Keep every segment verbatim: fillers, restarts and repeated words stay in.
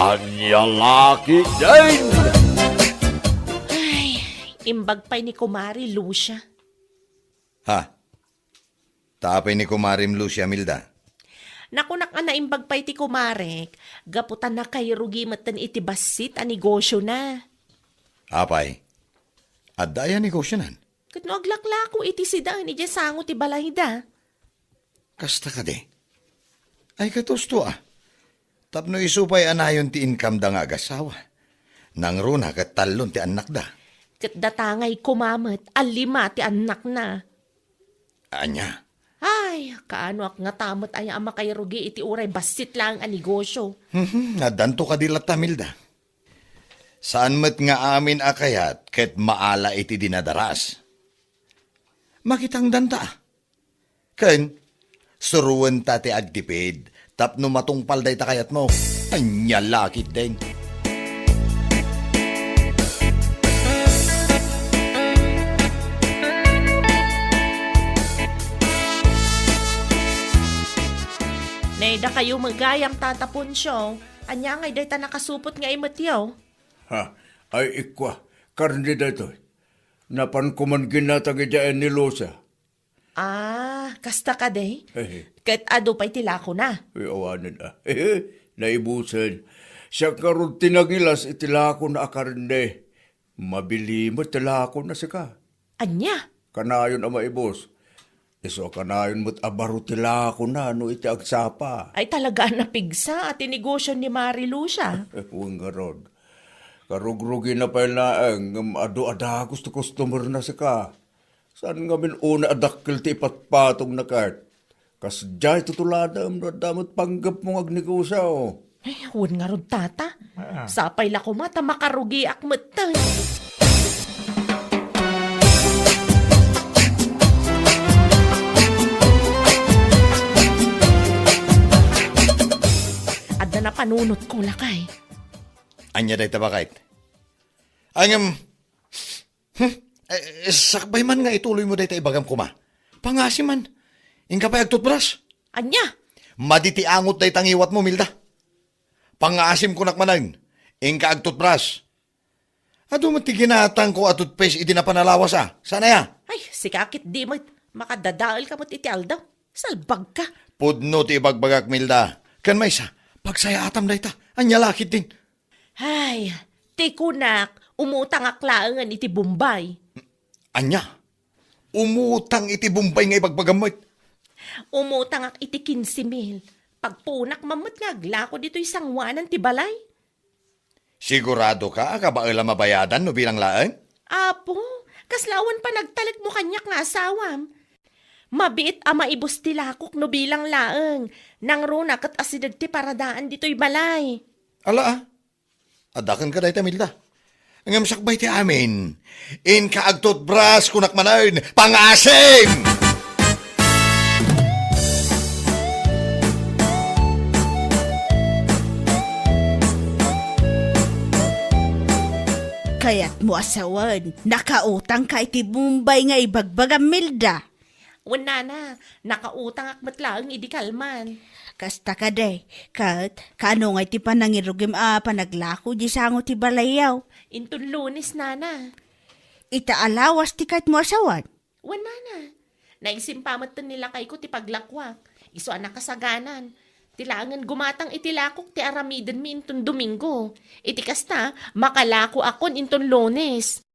Ania la ketdin? Ay, imbag pay ni Kumari Lucia. Ha? Ta apay ni Kumarem Lucia, Milda? Nakunak a naimbag pay ti kumarek, gapu ta nakairugi metten iti bassit a negosiona. Apay? Adda aya negosionan? Ket no aglaklako iti sidaen idiay sango ti balayda. Kasta kadi? Ay, katusto a. Tapno isu pay a nayon ti inkamda nga agasawa. Nangruna ket tallon ti annakda. Ket datangay koma met a lima ti annakna. Ania? Ay, kaanoak ngata met aya a makairugi iti uray bassit laeng a negosio. Mhm, addanto kadi latta, Milda. Saan met nga amin a kayat ket maala iti dinadaras. Makitangdanta. Ken, suroenta ti agtipid tapno matungpal dayta kayatmo. Ania la ketdin? Nay, dakayo met gayam, Tata Poncio. Ania ngay dayta nakasupot nga imetyo? Ha, ay ikua, karne daytoy. Napan koman ginatang idiay ni Lucia. Ah, kasta kadi? Hehe. Ket adu pay ti lakona? Ay, awanen a. Naibusen. Siak ngarud ti nangilas iti lakona a karne. Mabili met ti lakona sika. Ania? Kanayon a maibus. Isu a kanayon met a baro ti lakona no iti agsapa. Ay, talaga a napigsa a ti negosio ni Mari Lucia. Wen ngarud. Karugrugina pay laeng ngem adu a dagus ti customer-na sika. Saan ngamin unay a dakkel ti ipatpatongna ket? Kasdiay tutuladem no adda met panggepmo nga agnegosio. Ay, wen ngarud, Tata. Ah. Sapay la koma ta makarugiak metten. Adda napanunotko, lakay. Ania dayta, baket? Ngem, hmm? Eh, sakbay man nga ituloymo dayta ibagam koma. Pangaasim man. Inka pay agtutbras. Ania? Madi ti angot dayta ngiwatmo, Milda. Pangaasim kunak manen. Inka agtutbras. Adu met ti ginatangko a toothpaste idi napan a lawas a. Saan aya? Ay, sika ketdi met. Makadadaelka met iti aldaw. Salbagka. Pudno ti ibagbagak, Milda. Ken maysa, pagsayaatam dayta. Ania la ketdin? Ay, ti kunak, umutangak laengen iti Bombay. Ania? Umutang iti Bombay nga ibagbagam met? Umutangak iti kinse mil. Pagpuonak man met nga aglako ditoy sangoanan ti balay. Siguradoka a kabael a mabayadan no bilang laeng? Apo, kasla awan panagtalekmo kaniak nga asawam. Mabiit a maibus ti lakok no bilang laeng. Nangruna ket asideg ti paradaan ditoy balay. Ala, a. Adda kenka dayta, Milda. Ngem sakbay ti amin, inka agtutbras, kunak manen, pangaasim! Kayatmo a sawen, nakautangka iti Bombay nga ibagbagam, Milda? Wen, nana, nakautangak met laeng idi kalman. Kasta kadi, ket kaano ngay ti panangirugim a panaglako di sango ti balayyo? Inton Lunes, nana. Ita a lawas ti kayatmo a sawen? Wen, nana. Naisimpa metten ni lakayko ti paglakuak. Isu a nakasaganan. Ti laengen gumatang iti lakok ti aramidenmi inton Domingo. Iti kasta, makalakoakon inton Lunes.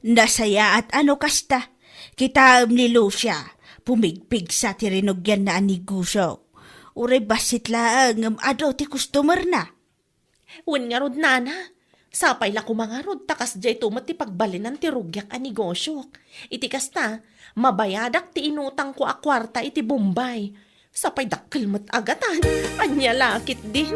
Nasayaat a no kasta. Kitaem ni Lucia, pumigpigsa ti rinugianna a negosio. Uray bassit laeng ngem adu ti customer-na. Wen ngarud, nana, sapay la koma ngarud ta kasdiay to met ti pagbalinan ti rugiak a negosiok. Iti kasta, mabayadak ti inutangko a kuarta iti Bombay. Sapay dakkel met a gatan. Ania la ketdin?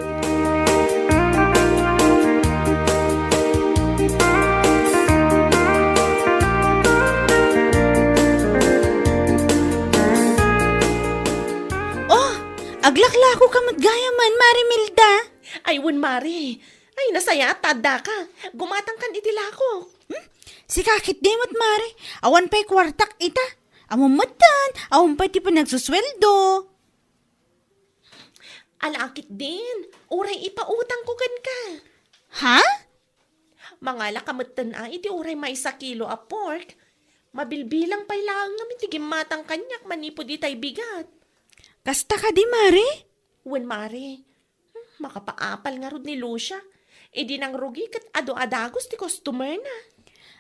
Oh, aglaklako ka met gayam, Mari Milda. Ay, wen, Mari. Ay, nasayaat ta addaka. Gumatangkan iti lakok. Hmm? Sika ketdi met, Mari. Awan pay kuartak ita. Ammom metten, awan pay ti panagsusueldo. Ala ketdin, uray ipautangko kenka. Ha? Mangalaka metten a iti uray maysa kilo a pork. Mabilbilang pay laeng ngamin ti gimmatang kaniak manipud itay bigat. Kasta kadi, Mare? Wen, Mare. Hmm, makapaapal ngarud ni Lucia. Idi nangrugi ket adu a dagus ti customer na.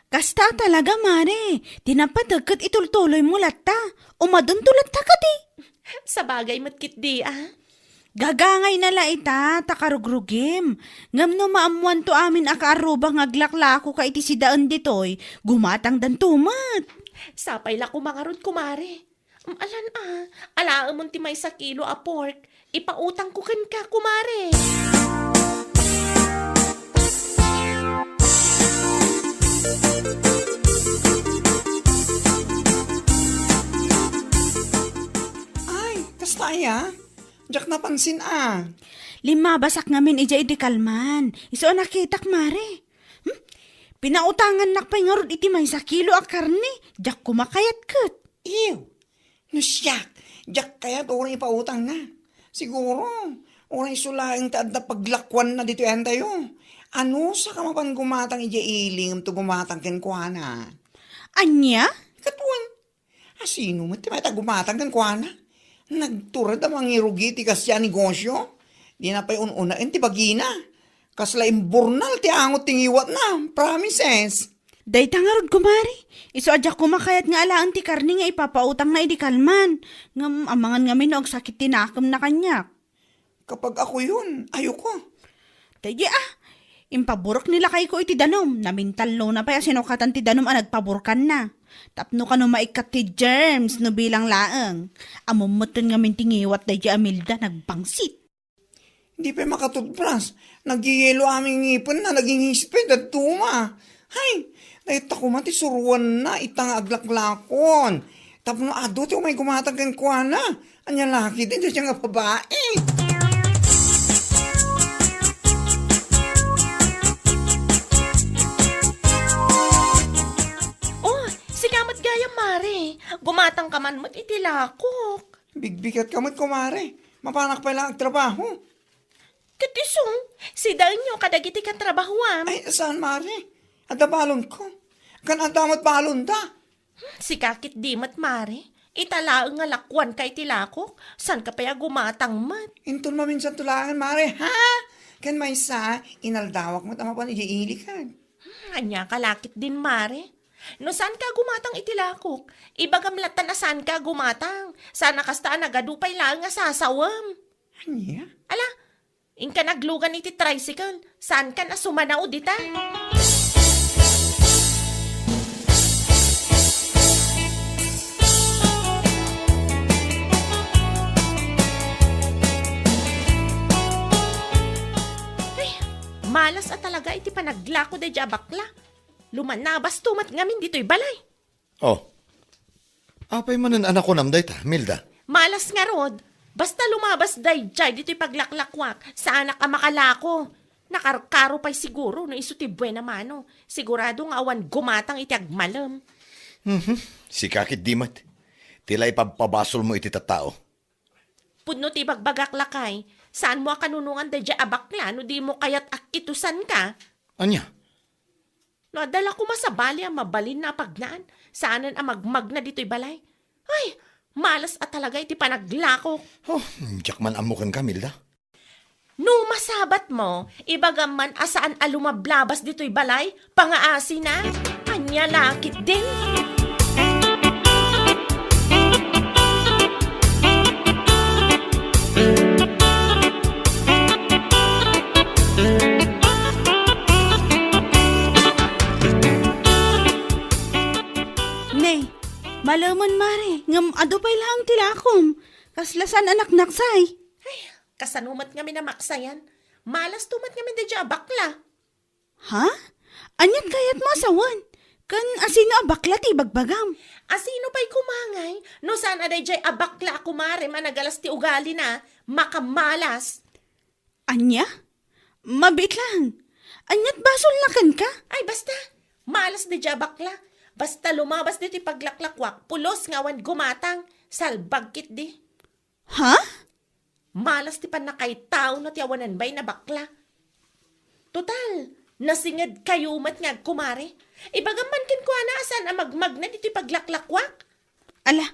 Kasta a talaga, Mare. Ti napateg ket itultuloymo latta. Umadunto latta kadi. Sabagay met ketdi a. Gagangayna la ita, ta karugrugim. Ngem no maammoanto amin a kaarruba nga aglaklakoka iti sidaen ditoy, gumatangdanto met. Sapay la koma ngarud, kumare. Alan a, alaemon ti maysa kilo a pork. Ipautangko kenka, kumare. Ay, kasta aya? Diak napansin a. Limmabasak ngamin idiay idi kalman. Isu a nakitak, mare. Hmm? Pinautangannak pay ngarud iti maysa kilo a karne. Diak koma kayat ket. Ew, no siak, diak kayat uray ipautangna. Siguro, uray isu laeng ti adda paglakuanna ditoy entayo. Anusaka mapan gumatang idiay ili ngem to gumatang kenkuana? Ania? Ket wen, asino met ti mayat a gumatang kenkuana? Nagtured a mangirugi ti kasdiay a negosio. Dina pay un-unaen ti bagina. Kasla imburnal ti angot ti ngiwatna. Promises. Dayta ngarud, kumare. Isu a diak koma kayat nga alaen ti karne nga ipapautangna idi kalman. Ngem amangan ngamin no agsakit ti nakemna kaniak. Kapag ako yun, ayoko. Daydi a, impaburek ni lakayko iti danum. Namintallona pay a sinukatan ti danum a nagpaburkanna. Tapno kano maikkat ti germs no bilang laeng. Ammom metten ngamin ti ngiwat daydi a Milda nagbangsit. Di pay makatutbras. Nagyeyelo amin ngipenna, nagingisped, dadduma. Hay, dayta koma ti suruanna ita nga aglaklakon. Tapno adu ti umay gumatang kenkuana. Ania la ketdi dayta nga babai? Oh, sika met gayam, mare. Gumatang ka man met iti lakok. Bigbigat ka met, kumare. Mapanak pay la agtrabaho. Ket isu, sidaenyo kadagiti katrabahoam. Ay, saan, mare? Adda balonko. Ken adda met balonda. Hmm, sika ketdi met, mare. Ita laeng nga lakuanka iti lakok, saanka pay a gumatang met. Inton maminsanto laeng, mare, ha? Ken maysa, inaldawak met a mapan idiay ili ket. Hmm, ania ka la ketdin, mare? No saanka a gumatang iti lakok, ibagam latta a saanka a gumatang. Saan a kasta a nagadu pay laeng a sasawem. Ania? Ala, inka naglugan iti tricycle. Saankan a sumanao dita? Ay, malas a talaga iti panaglako daydiay a bakla. Lumanabasto met ngamin ditoy balay. Oh. Apay manen a nakunam dayta, Milda? Malas ngarud. Basta lumabas daydiay ditoy paglaklakuak, saanak a makalako. Nakarkaro pay siguro no isu ti buena mano. Sigurado nga awan gumatang iti agmalem. Mhm. Sika ketdi met. Ti la ipabpabasolmo iti tattao. Pudno ti ibagbagak, lakay, saanmo a kanunongan daydiay a bakla no dimo kayat a kitusanka. Ania? No adda la koma sabali a mabalinna a pagnaan, saanen a magmagna ditoy balay. Ay, malas a talaga iti panaglakok. Oh, diak man ammo kenka, Milda. No masabatmo, ibagam man a saan a lumablabas ditoy balay, pangaasina. Ania la ketdin? Ne, malemen, mare, ngem adu pay laeng ti lakom. Kasla saan a naknaksay. Ay, kasano met ngamin a maksayan? Malasto met ngamin daydiay a bakla. Ha? Aniat kayatmo a sawen? Ken asino a bakla ti ibagbagam? Asino pay koma ngay no saan a daydiay a bakla a kumarem a nagalas ti ugalina, makamalas? Ania? Mabiit laeng. Aniat basolna kenka? Ay, basta. Malas daydiay a bakla. Basta lumabas ditoy paglaklakuak, pulos nga awan gumatang. Salbag ketdi. Ha? Malas ti pannakaitaona ti awanan bain a bakla. Total, nasingedkayo met nga agkumare. Ibagam man kenkuana a saan a magmagna ditoy paglaklakuak. Ala,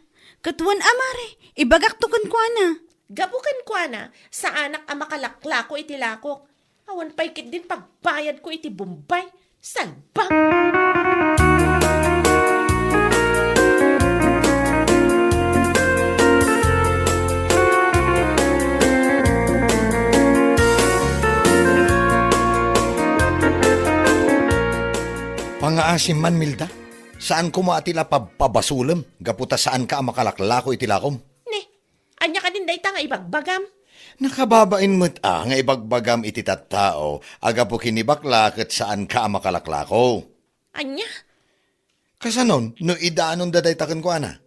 ket wen a mare, ibagakto kenkuana. Gapu kenkuana, saanak a makalaklako iti lakok. Awan pay ketdin pagbayadko iti Bombay. Salbag! Pangaasim man, Milda. Saan koma a ti la pabpabasolem gapu ta saanka a makalaklako iti lakom. Ne, ania kadin dayta nga ibagbagam? Nakababain met a nga ibagbagam iti tattao a gapu ken ni bakla ket saanka a makalaklako. Ania? Kasanon no idanon da dayta kenkuana?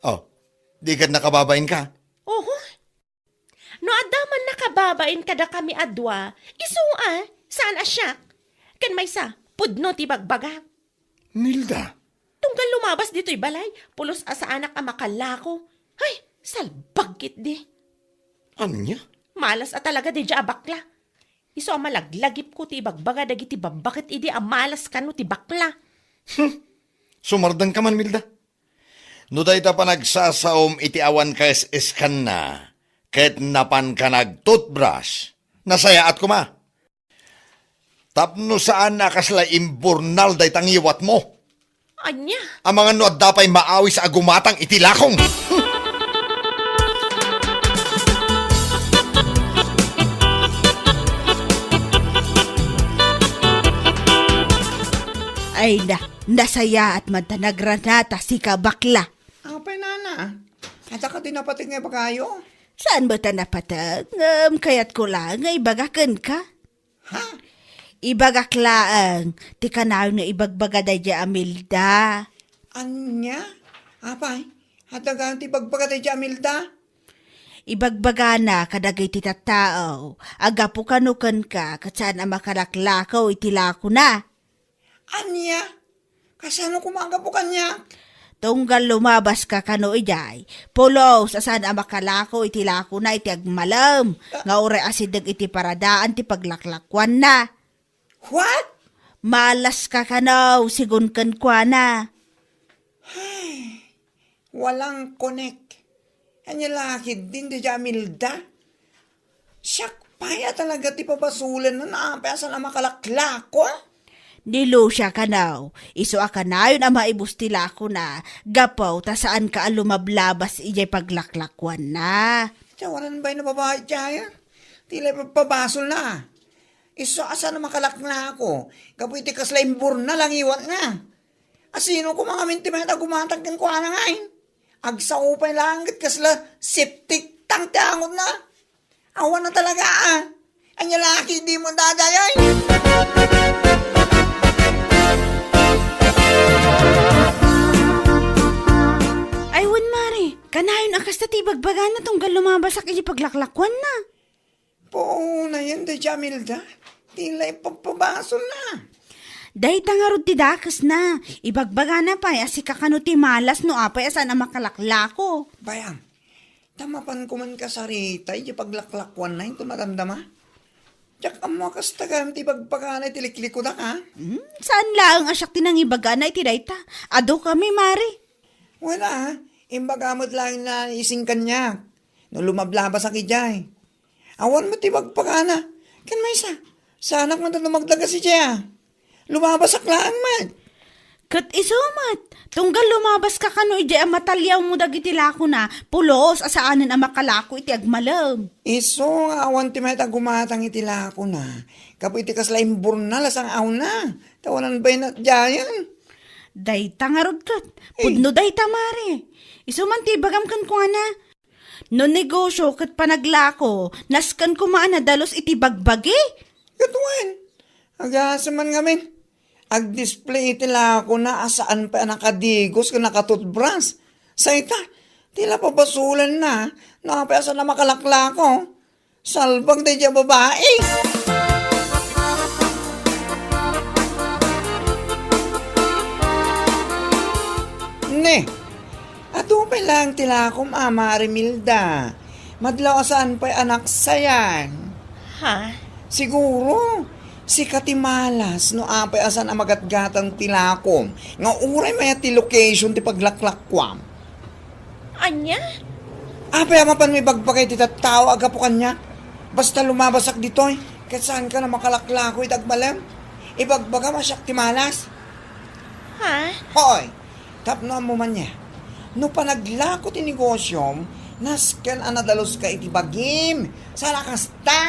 Oh, di ket nakababainka? Oho. No adda man nakababain kadakami a dua, isu a, saan a siak. Ken maysa, pudno ti bagbaga. Nilda. Tunggal lumabas ditoy balay, pulos a saanak a makalako. Ay, salbag ketdi. Ania? Malas a talaga daydiay a bakla. Isu a malaglagipko ti ibagbaga dagiti babba ket idi a malas kano ti bakla. Hmm. Sumardengka man, Milda. No dayta panagsasaom iti awan kaes-eskanna, ket napanka nag-toothbrush, nasayaat koma. Tapno saan a kasla imburnal dayta ngiwatmo. Ania? Amangan no adda pay maawis a gumatang iti lakong. Ay na, nasayaat man ta nagranata sika bakla. Apay, nana? Adda kadi napateg nga ibagayo? Saan met a napateg? Ngem kayatko laeng nga ibaga kenka. Ha? Ibagak laeng ti kanayon nga ibagbaga daydiay a Milda. Ania? Apay, adda gayam ti ibagbaga daydiay a Milda? Ibagbagana kadagiti tattao a gapu kano kenka ket saan a makalaklako iti lakona. Ania? Kasano koma a gapu kaniak? Tunggal lumabaska kano idiay, pulos a saan a makalako iti lakona iti agmalem nga uray asideg iti paradaan ti paglaklakuanna. What? Malaska kano, sigun kenkuana. Ay, walang connect. Ania la ketdin daydiay a Milda? Siak pay a talaga ti pabasolenna no apay a saan a makalaklako. Ni Lucia kano, isu a kanayon a maibus ti lakona, gapu ta saanka a lumablabas idiay paglaklakuanna. Ti awanan bain a babai diay, ti la pabpabasolna. Isu a saan a makalaklako, gapu iti kasla imburnal a ngiwatna. Asino koma ngamin ti mayat a gumatang kenkuana ngay? Agsao pay laeng ket kasla septic tank ti angotna. Awan a talaga a. Ania la ketdi dayta, ay? Ay, wen, mare. Kanayon a kasta ti ibagbagana tunggal lumabasak iti paglaklakuanna. Puonayen daydiay a Milda, ti la ipabpabasolna. Dayta ngarud ti dakesna. Ibagbagana pay a sika kano ti malas no apay a saan a makalaklako. Bayam, ta mapanko man kasarita iti paglaklakuanna inton madamdama. Diak ammo a kasta gayam ti ibagbagana iti liklikudak, a? Hmm, saan laeng a siak ti nangibagana iti dayta. Adukami, mare. Wen a, imbaga met laeng ni Ising kaniak no lumablabasak idiay. Awan met ti ibagbagana. Ken maysa, saanak met a dumagdagas idiay a. Lumabasak laeng met. Ket isu met, tunggal lumabaska kano idiay a mataliawmo dagiti lakona, pulos a saanen a makalako iti agmalem. Isu nga awan ti mayat a gumatang iti lakona, gapu iti kasla imburnal a sang-awna, ta awanan bain a diayen. Dayta ngarud ket, eh, pudno dayta, mare. Isu man ti ibagam kenkuana. No negosio ket panaglako, nasken koma a nadalus iti bagbagi. Ket wen, agasem man ngamin. Agdisplay iti lakona a saan pay a nakadigos ken nakatutbras. Sayta, ti la pabasolenna no apay a saan a makalaklako. Salbag daydiay a babai. Ne, adu pay laeng ti lakom a, Mare Milda. Madlaw a saan pay a naksayan. Ha? Siguro, sika ti malas no apay a saan a magatgatang ti lakom nga uray mayat ti location ti paglaklakuam. Ania? Apay a mapanmo ibagbaga iti tattao a gapu kaniak? Basta lumabasak ditoy, ket saanka a makalaklako iti agmalem? Ibagbagam a siak ti malas? Ha? Hoy! Tapno ammom ania, no panaglako ti negosiom, nasken a nadaluska iti bagim. Saan a kasta?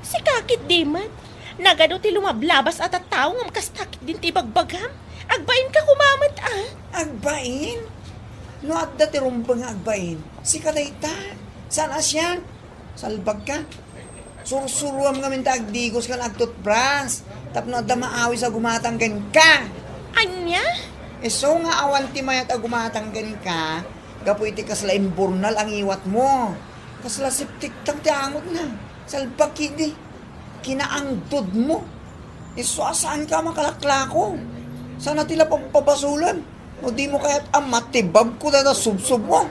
Sika ketdi met. Nagadu ti lumablabas a tattao ngem kasta ketdin ti ibagbagam. Agbainka koma met, a. Agbain? No adda ti rumbeng nga agbain, sika dayta. Saan a siak? Salbagka. Sursuruam ngamin ta agdigos ken agtutbras tapno adda maawis a gumatang kenka. Ania? Isu nga awan ti mayat a gumatang kenka gapu iti kasla imburnal a ngiwatmo. Kasla septic tank ti angotna. Salbag ketdi. Kinaangdodmo. Isu a saanka a makalaklako. Saan a ti la pagpabasolen. No dimo kayat a matibabko dayta subsobmo.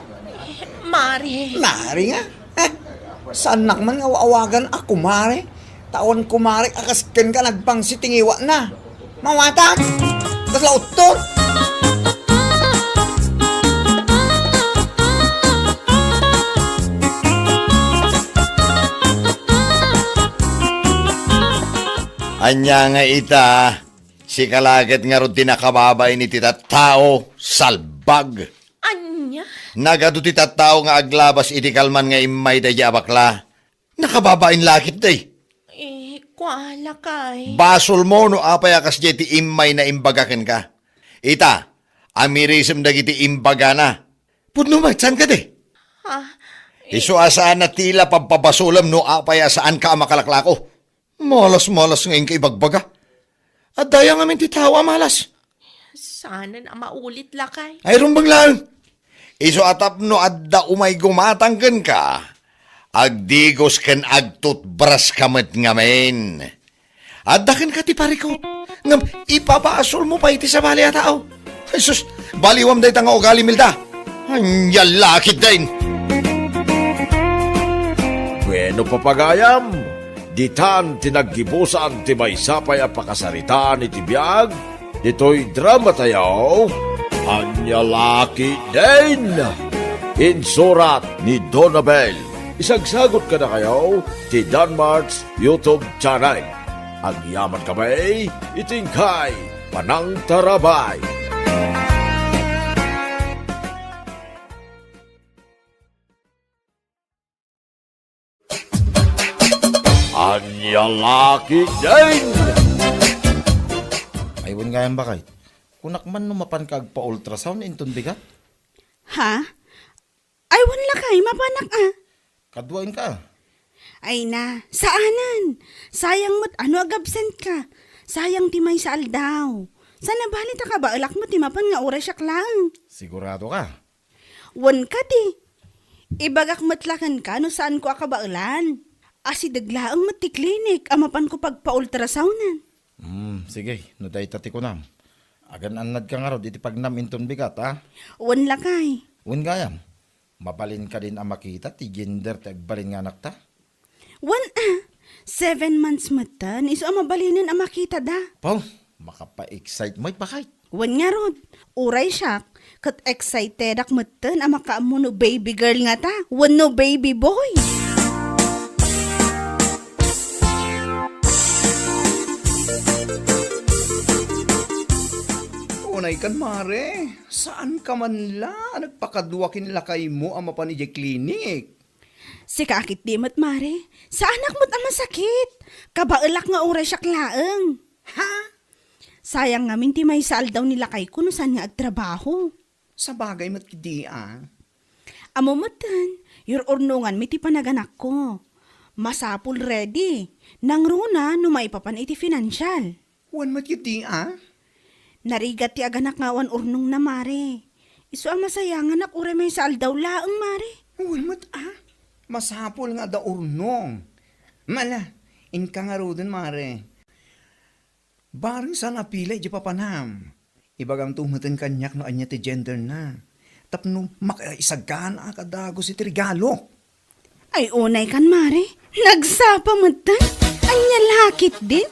Mare. Mare nga? Eh, saannak man nga awagan a kumare. Ta awan kumare a kas kenka nagpangsit ti ngiwatna. Mawatag! Kasla utton! Ania nga ita, sika la ket ngarud ti nakababain iti tattao, salbag. Ania? Nagadu ti tattao nga aglabas iti kalman nga immay daydiay a bakla. Nakababain la ketdi. Eh, kua lakay. Basolmo no apay a kasdiay ti immay na imbaga kenka. Ita, amirisem dagiti imbagana. Pudno met, saan kadi? Ha? Isu a saan a ti la pagpabasolem no apay a saanka a makalaklako. Malas-malas nga inka ibagbaga. Adda aya ngamin ti tao a malas? Saanen a maulit, lakay. Ay, rumbeng laeng. Isu a tapno adda umay gumatang kenka, agdigos ken agtutbraska met ngamin. Adda kenka ti parikut, ngem ipabasolmo pay iti sabali a tao. Jesus, baliwam dayta nga ugali, Milda. Ania la ketdin. Bueno, papagayam, ditan ti naggibusan ti maysa pay a pakasaritaan iti biag ditoy drama tayo, Ania la ketdin. Insurat ni Donabel. Isagsagot kadakayo ti Danmart's YouTube channel. Agyaman kami iti inkay panangtarabay. Ania la ketdin. Ay, wen gayam, baket. Kunak man no mapanka agpa-ultrasound inton bigat? Ha? Ay, wen lakay, mapanak a. Kaduaenka. Ay na, saanen. Sayang met a no agabsent ka. Sayang ti maysa aldaw. Saan a bali ta kabaelak met ti mapan nga uray siak laeng. Sigurado ka? Wen kadi. Ibagak met la kenka no saanko a kabaelan. Asideg laeng met ti klinik a mapanko pagpa-ultrasounden. Hmm, sige, no dayta ti kunam. Agan-annadka ngarud iti pagnam inton bigat, a? Wen lakay. Wen gayam. Mabalin kadin a makita ti gender ti agbalin nga anakta? Wen a, seven months metten, isu a mabalinen a makitada. Paw, makapa-excite met, baket. Wen ngarud, uray siak, ket excitedak metten a makaammo no baby girl ngata, wenno baby boy. Unay kan, mare. Saan ka man la a nagpakadua ken lakaymo a mapan idiay klinik? Sika a ketdi met, mare. Saanak met a masakit. Kabaelak nga uray siak laeng. Ha? Sayang ngamin ti maysa aldaw ni lakayko no saan nga agtrabaho. Sabagay met ketdi a. Ammo metten, yur-urnonganmi ti panaganakko. Masapul ready. Nangruna no maipapan iti financial. Wen met ketdi a? Narigat ti aganak nga awan urnongna, mare. Isu a masayanganak uray maysa aldaw laeng, mare. Wen met a? Masapul nga adda urnong. Mala, inka ngaruden, mare. Bareng saan a pila idiay papanam. Ibagamto metten kaniak no ania ti genderna. Tapno makaisagana a kadagus iti regalo. Ay, unay kan, Mare. Nagsapa metten. Ania la ketdin?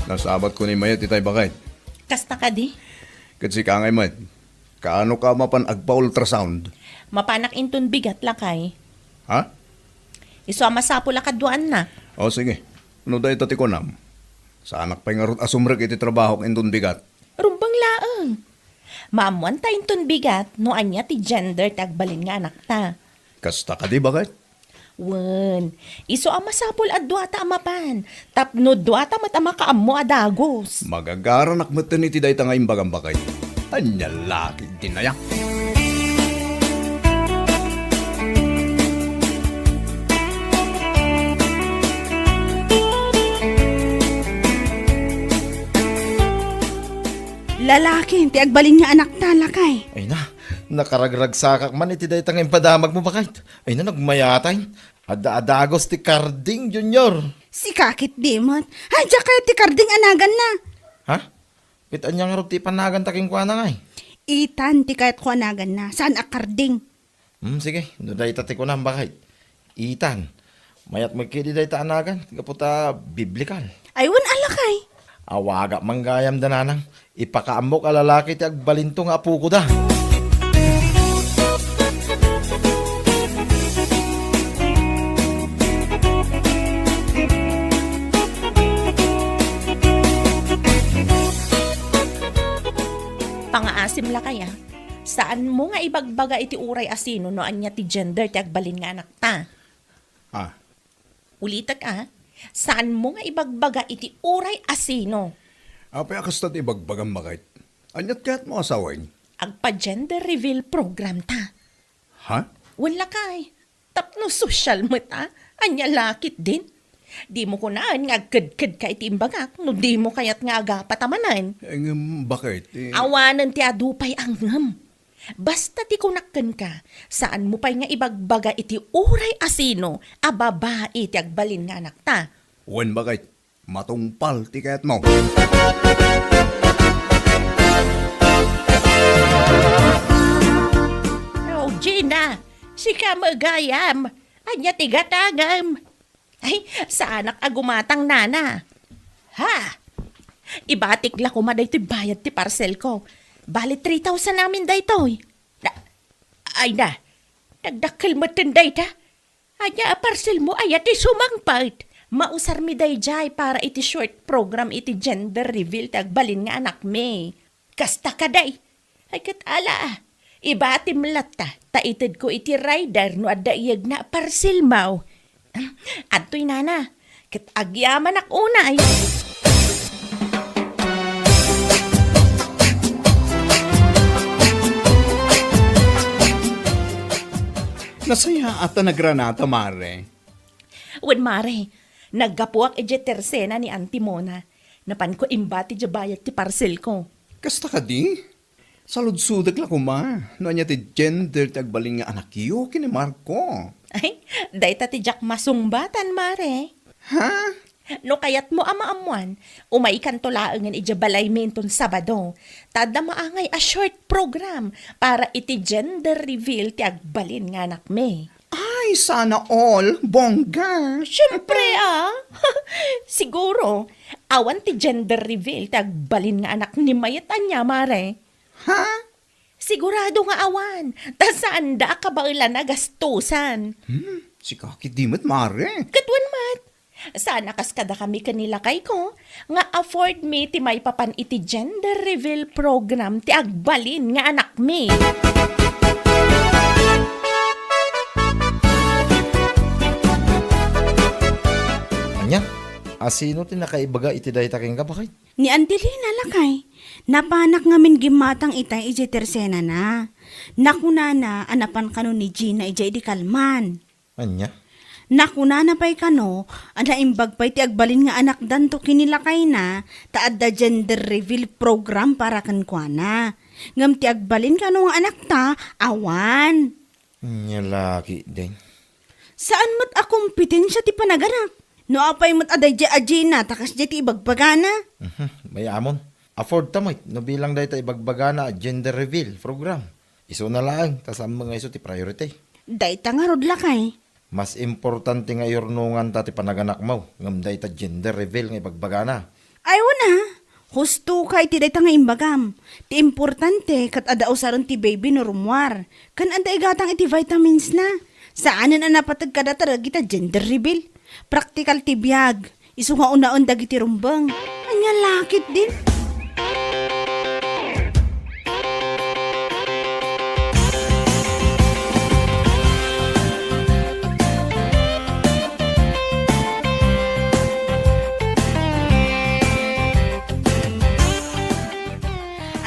Nasabatko ni Mayet itay, baket. Kasta kadi? Ket sika ngay met. Kaano ka mapan agpa-ultrasound? Mapanak inton bigat, lakay. Ha? Isu a masapul a kaduaannak. O, sige. No dayta ti kunam, saanak pay ngarud a sumrek iti trabahok inton bigat. Rumbeng laeng. Maammoanta inton bigat no ania ti gender ti agbalin nga anakta. Kasta kadi, baket? Wen, isu a masapul a duata a mapan, tapno duata met a makaammo a dagus. Magagaranak metten iti dayta nga imbagam, baket. Ania la ketdin aya? Lalaki ti agbalin nga anakta, lakay. Ay na, nakaragragsakak man iti dayta nga impadamagmo, baket. Ay na, nagmayatay. Adda a dagus ti Karding, Junior. Sika ketdi met. Ay, diak kayat ti Karding a naganna. Ha? Ket ania ngarud ti ipanaganta kenkuana ngay? Ethan ti kayatko a naganna, saan a Karding. Hmm, sige, no dayta ti kunam, baket. Ethan. Mayat met ketdi dayta a nagan, gapu ta biblikal. Ay, wen a, lakay. Awagak man gayam da, nanang. Ipakaammok a lalaki ti agbalinto nga apokoda. Pangaasim, lakay, a. Saanmo nga ibagbaga iti uray a sino no ania ti gender ti agbalin nga anakta. Ah. Ulitek, a. Saanmo nga ibagbaga iti uray a sino. Apay a kasta ti ibagbagam, baket? Aniat kayatmo a sawen? Agpa-gender reveal program ta. Ha? Wen, lakay. Tapno sosyal met, a. Ania la ketdin? Dimo kunaen nga agkedkedka iti imbagak no dimo kayat nga agapat a manen. Eh, ngem, baket, eh? Awanen ti adu pay a ngem. Basta ti kunak kenka, saanmo pay nga ibagbaga iti uray a sino a babai ti agbalin nga anakta. Wen, baket, matungpal ti kayatmo. Oh, Gina, sika met gayam. Ania ti gatangem? Ay, saanak a gumatang, nana. Ha? Ibatik la koma daytoy bayad ti parcel ko. Bali three thousand amin daytoy. Na, ay na, nagdakkel metten dayta. Ania a parcel mo aya ti sumangpet? Mausarmi daydiay para iti short program iti gender reveal ti agbalin nga anakmi. Kasta kadi. Ay, ket ala, ibatim latta, ta itedko iti rider no adda iyegna a parcel mo. Adtoy, nana, ket agyamanak unay. Nasayaat a nagranata, Mare. Wen, Mare, naggapuak idiay tersena ni Auntie Mona. Napanko imbati diay bayad ti parcel ko. Kasta kadi? Saludsodek la koma no ania ti gender ti agbalin nga anakyo ken ni Marco. Ay, dayta ti diak masungbatan, Mare. Ha? No kayatmo a maammuan, umaykanto laengen idiay balaymi inton Sabado. Ta adda maangay a short program para iti gender reveal ti agbalin nga anakmi. Ay, sana all. Bongga. Siyempre, a. Siguro, awan ti gender reveal ti agbalin nga anak ni Mayet ania, Mare. Ha? Sigurado nga awan. Ta saanda a kabaelan a gastusan. Hmm, sika ketdi met, Mare. Ket wen met. Saan a kas kadakami ken ni lakayko nga afford mi ti maipapan iti gender reveal program ti agbalin nga anakmi. Ania? A sino ti nakaibaga iti dayta kenka, baket? Ni Angelina, lakay. Napanak ngamin gimmatang itay idiay tersenana. Nakunana a napan kano ni Gina idiay idi kalman. Ania? Nakunana pay kano a naimbag pay ti agbalin nga anakdanto ken ni lakayna ta adda gender reveal program para kenkuana. Ngem ti agbalin kano nga anakta, awan. Ania la ketdin? Saan met a kompetensia ti panaganak. No apay met a daydiay a Gina, ta kasdiay ti ibagbagana. Mhm, mayamon. Afford ta met, no bilang dayta ibagbagana a gender reveal program. Isuna laeng, ta saanmo nga isu ti priority. Dayta ngarud, lakay. Mas importante nga iyurnonganta ti panaganakmo, ngem dayta gender reveal nga ibagbagana. Ay, wen a, hustoka iti dayta nga imbagam. Ti importante, ket adda usaren ti baby no rummuar. Ken adda igatang iti vitamins na. Saanen a napateg kadata dagita gender reveal. Praktikal ti biag. Isu nga unaen dagiti rumbeng. Ania la ketdin?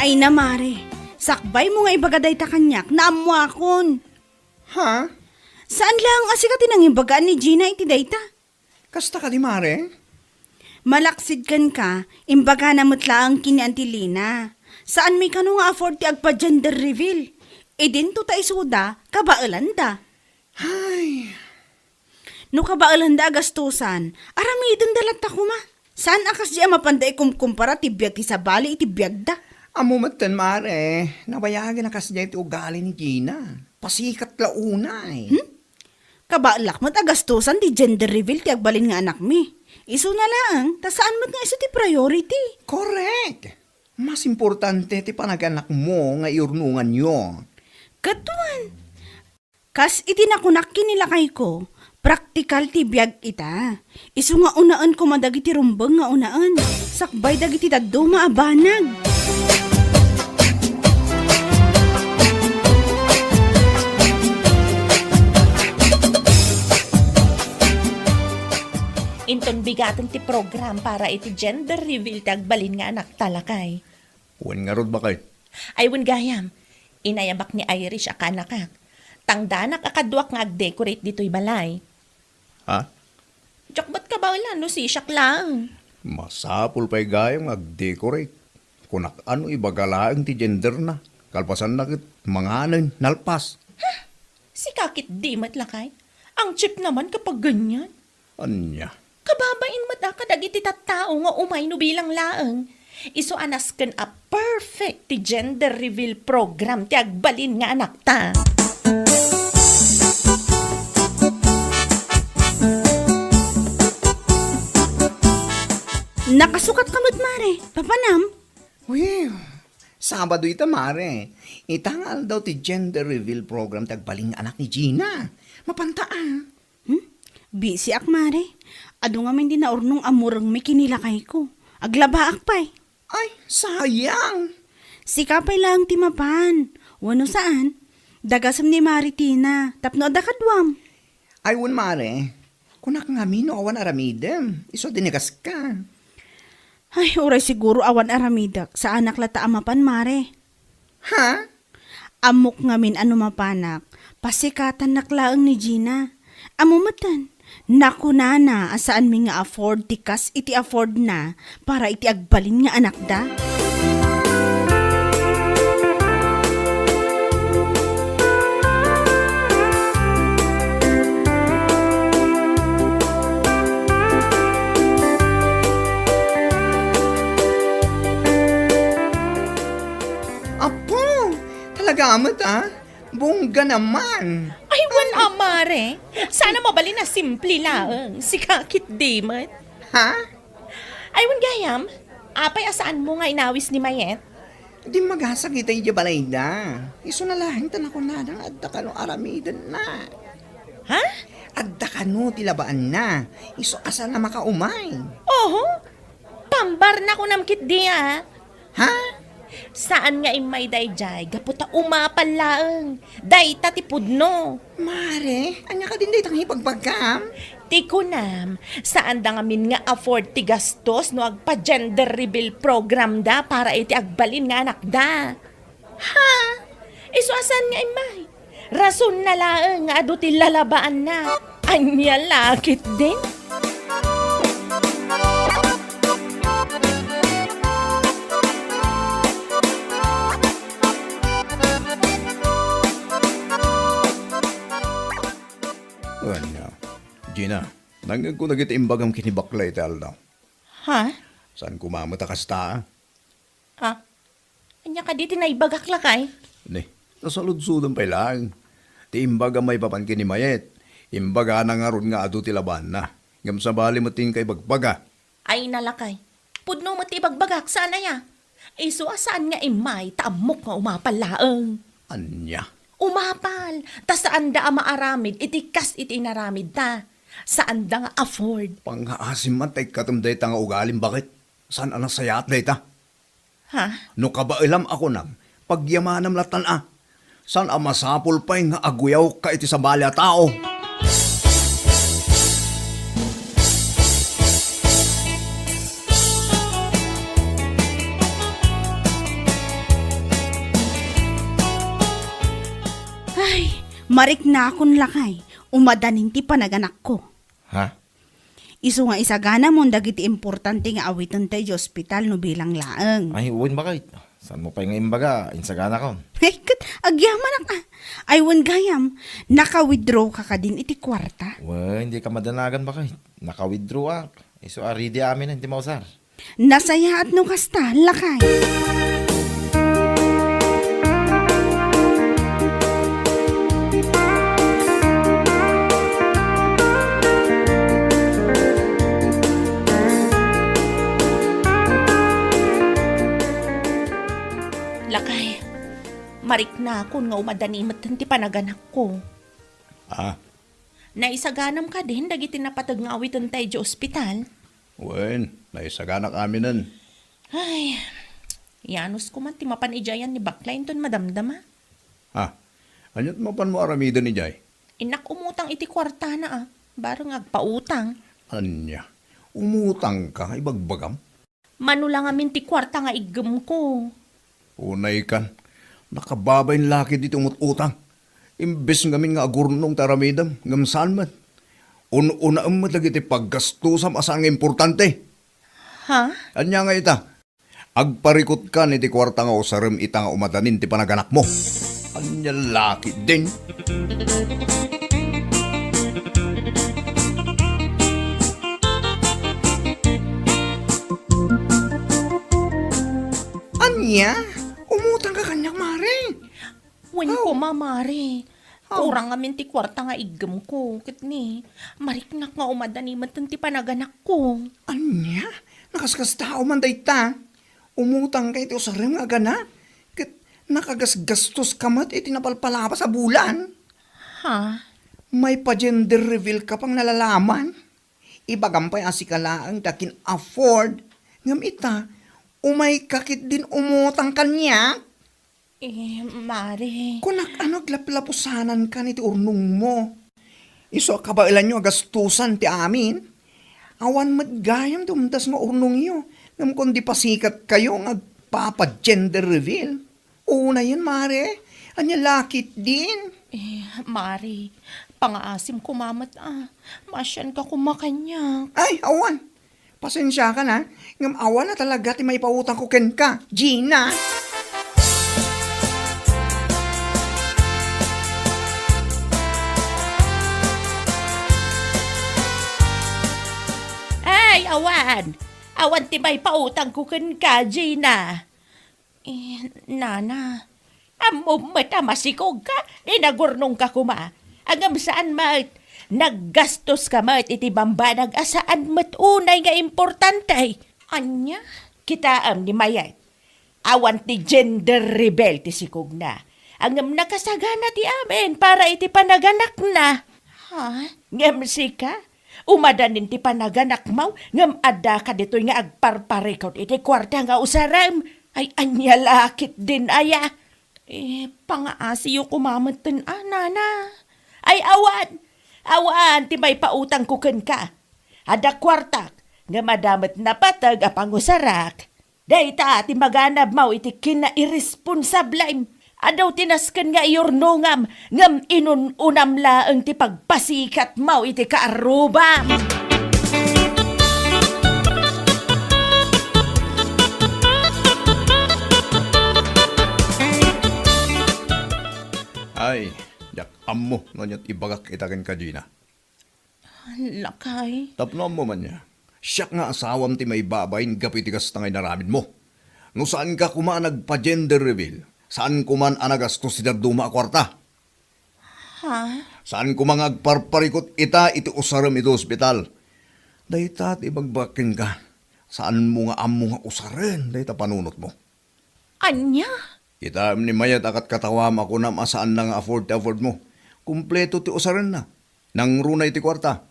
Ay na, mare. Sakbaymo nga ibaga dayta kaniak, naammoakon. Ha? Saan laeng a sika ti nangimbagaan ni Gina iti dayta? Kasta kadi, mare? Malaksid kenka, imbagana met laeng ken ni Auntie Lina. Saanmi kano nga afford ti agpa-gender reveal. Idinto ta isuda, kabaelanda. Ay. No kabaelanda a gastusan, aramidenda latta koma. Saan a kasdi a mapanda ikumkumpara ti biag ti sabali iti biagda? Ammo metten, mare, nabayagen a kasdiay ti ugali ni Gina. Pasikat la unay. Hmm? Kabaelak met a gastusan ti gender reveal ti agbalin nga anakmi. Isuna laeng, ta saan met nga isu ti priority. Correct! Mas importante ti panaganakmo nga iyurnonganyo. Ket wen, kas iti nakunak ken ni lakayko, praktikal ti biag ita. Isu nga unaen koma dagiti rumbeng nga unaen, sakbay dagiti dadduma a banag. Inton bigaten ti program para iti gender reveal ti agbalin nga anakta, lakay. Wen ngarud, baket? Ay, wen gayam. Inayabak ni Irish a kaanakak. Tangdanak a kaduak nga agdecorate ditoy balay. Ha? Diak met kabaelan no sisiak laeng. Masapul pay gayam nga agdecorate. Kunak a no ibaga laeng ti genderna. Kalpasanna ket manganen, nalpas. Sika ketdi met, lakay. Ang cheap naman kapag ganyan. Ania? Kababain met a kadagiti tattao nga umay no bilang laeng. Isu a nasken a perfect ti gender reveal program ti agbalin nga anakta. Nakasukat ka met, mare. Papanam? Uy, Sabado ita, mare. Ita nga aldaw ti gender reveal program ti agbalin nga anak ni Gina. Mapanta a. Hmm? Busy ak, mare. Adu ngamin ti naurnong a murengmi ken ni lakayko. Aglabaak pay. Ay, sayang! Sika pay laeng ti mapan. Wenno saan? Dagasem ni Mare Tina, tapno adda kaduam. Ay, wen, mare. Kunak ngamin no awan aramidem. Isu a dinagaska. Ay, uray siguro awan aramidek. Saanak latta a mapan, mare. Ha? Ammok ngamin a no mapanak, pasikatannak laeng ni Gina. Ammo metten, nakunana a saanmi nga afford ti kas iti affordna para iti agbalin nga anakda. Apo, talaga met, ah? Bongga naman. Ay, wen a, mare. Sana mabalin a simple laeng. Sika ketdi met. Ha? Ay, wen gayam, apay a saanmo nga inawis ni Mayet? Dimmagasag ita idiay balayda. Isuna laeng ta nakunana nga adda kano aramidenna. Ha? Adda kano ti labaanna. Isu a saan a makaumay. Oho. Pambar na kunam ketdi a. Ha? Saan nga immay daydiay gapu ta umapal laeng. Dayta ti pudno. Mare, ania kadin dayta nga ibagbagam? Ti kunam, saanda ngamin nga afford ti gastos no agpa-gender reveal program da para iti agbalin nga anakda. Ha? Isu a saan nga immay? Rason na laeng nga adu ti lalabaanna. Ania la ketdin? Ania, Gina, Nangngegko dagiti imbagam ken ni Bakla iti aldaw. Ha? Saan koma met a kasta, a? Ha? Ania kadi ti naibagak, lakay? Ne, nasaludsodem pay laeng. Ti imbagam maipapan ken ni Mayet, imbagana ngarud nga adu ti labaanna. Ngem sabali met ti inka ibagbaga. Ay, nalakay. Pudno met ti ibagbagak, saan aya? Isu a saan nga immay, ta ammok nga umapal laeng. Ania? Umapal, ta saanda a maaramid iti kas iti inaramidda. Saanda nga afford. Pangngaasim man ta ikkatem dayta nga ugalim, baket? Saan a nasayaat dayta? Ha? No kabaelam a kunam, pagyamanam lattan a. Saan a masapul pay nga aguyawka iti sabali a tao? Ay, mariknakon lakay, umadanin ti panaganakko. Ha? Isu nga isaganamon dagiti importante nga awitenta idiay ospital no bilang laeng. Ay, wen, baket. Saanmo pay nga imbaga, insaganakon? Ay, ket agyamanak, a. Ay, wen gayam, naka-withdraw ka kadin iti kuarta? Wen, dika madanagan, baket. Naka-withdraw ak. Isu a ready amin ti mausar. Nasayaat no kasta, lakay. Lakay, mariknakon nga umadani metten ti panaganakko. Ah. Naisaganam kadin dagiti napateg nga awitenta idiay ospital? Wen, naisaganak aminen. Ay, yanusko man ti mapan idiay ni Bakla inton madamdama. Ah, ania ti mapanmo aramiden idiay? Innak umutang iti kuartana, a. Bareng agpautang. Ania? Umutangka, ibagbagam? Mano la ngamin ti kuarta nga iggemko. Unaykan, nakababain la ketdi ti umut-utang. Imbes ngamin nga agurnong ti aramidem, ngem saan met. Un-unaem met dagiti paggastusam a saan nga importante. Ha? Ania nga ita? Agparikutkan iti kuarta nga usarem ita nga umadanin ti panaganakmo. Ania la ketdin? Ania? Umutangka kaniak, Mare? Wen koma, Mare. Aw. Kurang ngamin ti kuarta nga iggemko, ket ni, mariknak nga umadani metten ti panaganakko. Ania? Nakaskastao man dayta? Umutangka iti usarem nga agana, ket nakagasgastoska met iti napalpalabas a bulan. Ha? Maipa-gender reveal ka pang nalalaman. Ibagam pay a sika laeng ti akin-afford, ngem ita, umayka ketdin umutang kaniak. Eh, Mare. Kunak, ano, aglaplapusanankan iti urnongmo? Isu a kabaelanyo a gastusan ti amin. Awan met gayam ti umdas nga urnongyo, ngem kundi pasikatkayo nga agpapa-gender reveal. Unayen, Mare. Ania la ketdin? Eh, Mare, pangaasim koma met, a. Maasianka koma kaniak. Ay, awan. Pasensiakan, a. Ngem awan a talaga ti maipautangko kenka, Gina. Ay, awan. Awan ti maipautangko kenka, Gina. Eh, nana, ammom met a masikogka, di nagurnongka koma. Ngem saan met, naggastoska met iti bambanag a saan met unay nga importante. Ania? Kitaem ni Mayet. Awan ti gender reveal ti sikogna. Ngem nakasagana ti amin para iti panaganakna. Ha? Ngem sika, umadanin ti panaganakmo, ngem addaka ditoy nga agparparikut iti kuarta nga usarem. Ay, ania la ketdin aya? Eh, pangaasiyo koma metten, a, nana. Ay, awan! Awan ti maipautangko kenka. Adda kuartak, ngem adda met napateg a pangusarak. Dayta ti maganabmo iti kinairesponsablem. Adu ti nasken nga iyurnongam, ngem inun-unam laeng ti pagpasikatmo iti kaarrubam. Ay, diak ammo no aniat ibagak ita kenka, Gina. Lakay. Tapno ammo man ya, siak nga asawam ti maibabain gapu iti kasta nga inaramidmo. No saanka koma a nagpa-gender reveal, saanko man a nagastos ti dadduma a kuarta. Ha? Saanko man nga agparparikut ita iti usarem iti ospital. Dayta ti ibagbagak kenka. Saanmo nga ammo nga usaren dayta panunotmo. Ania? Kitaem ni Mayet a katkatawam a kunam a saanna nga afford ti affordmo. Kompleto ti usarenna. Nangruna iti kuarta.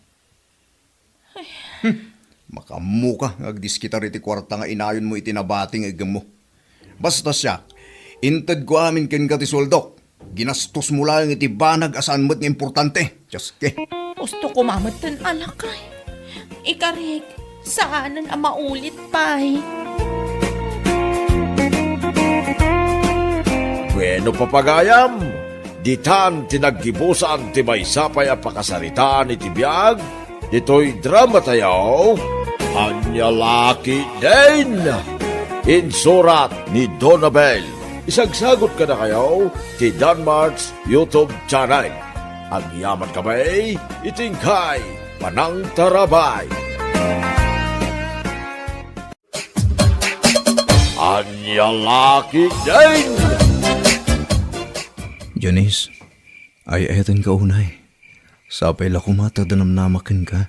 Hmm. Makaammoka nga agdiskitar iti kuarta nga inayonmo iti nabati nga iggemmo. Basta siak, intedko amin kenka ti sueldok. Ginastosmo laeng iti banag a saan met nga importante. Dios ke. Gusto ko mametten a lakay. Ikarik, saanen a maulit pay. Bueno, papagayam, ditan ti naggibusan ti maysa pay a pakasaritaan iti biag ditoy drama tayo, Ania La Ketdin. Insurat ni Donabel. Isagsagot kadakayo ti Danmart's YouTube channel. Agyaman kami iti inkay panangtarabay. Ania La Ketdin! Janice, ay-ayatenka unay. Sapay la koma ta danamnamak kenka.